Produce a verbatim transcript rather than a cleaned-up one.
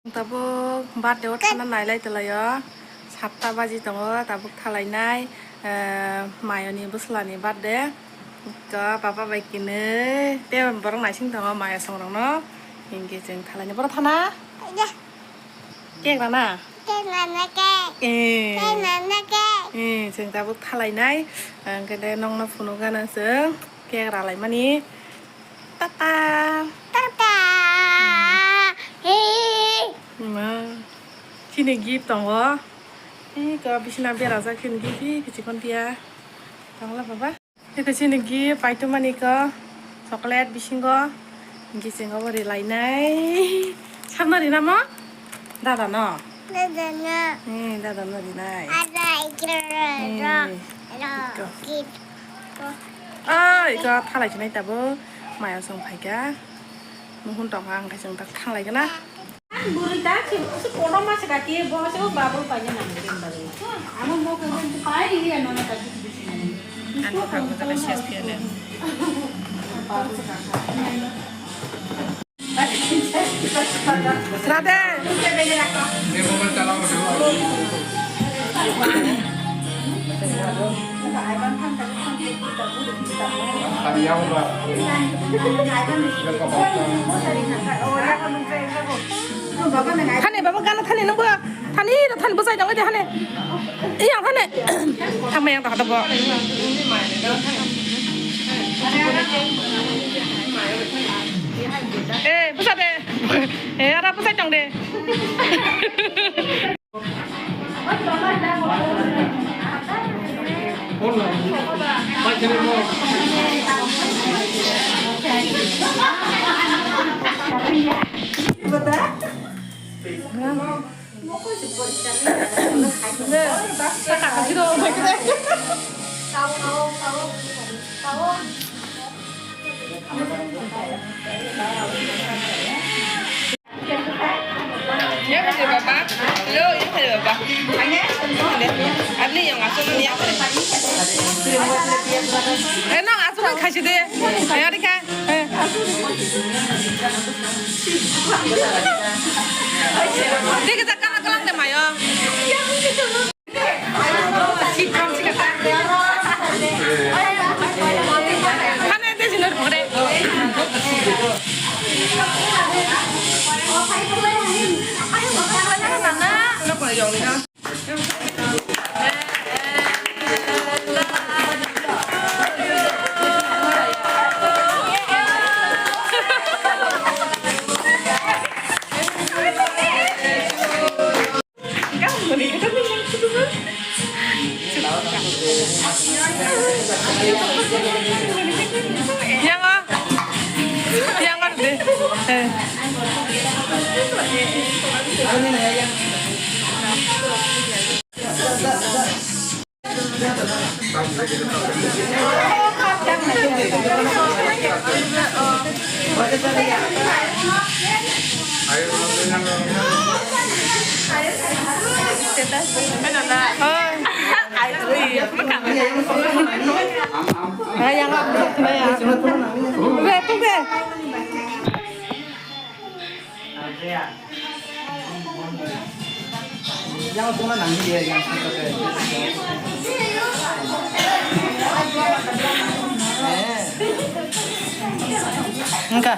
Tabuk birthday o thana nailai tolaio. Satta baji tongo, tabuk thalainai, eh, mayoni bwslani birthday. Ko papa bai kini, te borok naising tongo maya songrokno. Hinkhe chwng thalainai. Borok thana? Cake rana? Cake rana cake. Eh. Cake rana cake. Eh, chwng tabuk thalainai. Hinkhe de nokno phunukgana chwng cake ralaimani. Tata. Tata. Hey. Ma. Chini gift tongo. Ei ko bisina berajak chini gift hi kichikon dia. Tongla baba. Eko chini gift paitomani ko chocolate bisingo. Gisingo bo rilainai. Sabna rina mo? Dada no? Dada no. Hmm, dada no rinai. Ada ikra ro. Hmm. Ro. Iko. Kit. Oi, iko thalai sinai tabo. Maya song phaika. Muhun tong ang kaisang tak thalai kana. Buri ta si, si kono ma se kaki bo se o babul pa ni nang rin bari. Amo mo ko pai ri ano na kaki. Ano kha ko ta ses pia ne. Radhe. Thani baba gana thani nungbo. Thani, thani bwsai tongwi de, thani. Iyang thani. Thangma yang tong kha bo. Eh, bwsa de. Eh, ara bwsai tong de. Yang ada baba, lo yang ada baba. Ada yang masuk ni yang ada. Eh, no, masuk kan kasih deh. Ayo, Rika. Eh. Dia kita kalah kalah deh, Mayo. Yang ah, yang ah deh. Eh. Engka.